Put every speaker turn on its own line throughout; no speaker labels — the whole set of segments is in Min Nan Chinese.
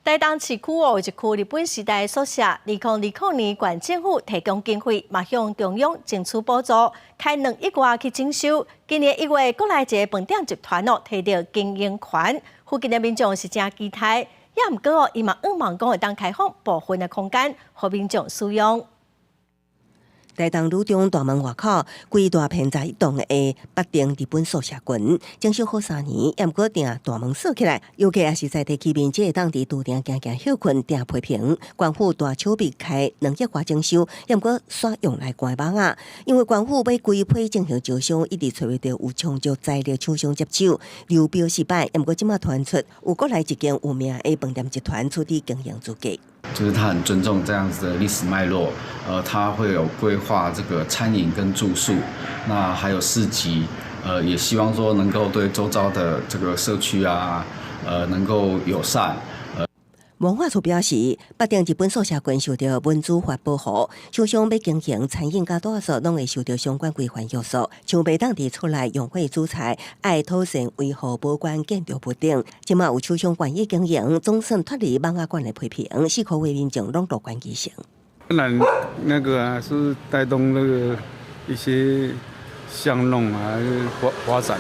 台東市區哦，有一區日本時代宿舍，2020年縣政府提供經費，嘛向中央爭取補助，開2億外去整修。今年1月，閣來一个飯店集團哦，提著經營權，附近的民眾是誠期待，也毋過哦，伊嘛向望講會當開放部分的空間，予民眾使用。
台東女中大門外口，規大片11棟的北碇日本宿舍群，整修好3年，也毋過定大門鎖起來，遊客抑是在地居民，才會當佇櫥頂行行歇睏，定批評，縣府大手筆開2億外整修，也毋過煞用來關網仔，因為縣府欲規批進行招商，一直揣袂著有充足財力廠商接手，流標失敗，也毋過這馬傳出有閣來一間有名的飯店集團取得經營資格。
就是他很尊重這樣子的歷史脈絡，他會有規劃這個餐飲跟住宿，那還有市集，也希望說能夠對周遭的這個社區啊，能夠友善。
文化處表示，北碇日本宿舍群受著文資法保護，廠商欲經營餐飲佮住宿，攏會受著相關規範約束。像袂當佇厝內用火煮菜，愛妥善維護保管建築物等。這馬有廠商願意經營，總算脫離網仔館的批評，四區的民眾攏樂觀其成。
本來那個啊，是帶動那個一些巷弄啊發發展。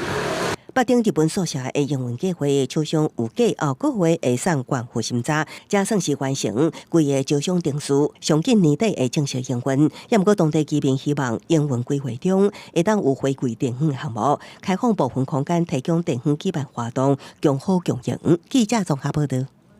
北碇日本宿舍的營運計劃，廠商有計後個月會送縣府審查，才算是完成規个招商程序，上緊年底會正式營運。也毋過當地居民希望營運規劃中會當有回饋地方項目，開放部分空間提供地方舉辦活動，共好共贏。記者綜合報導。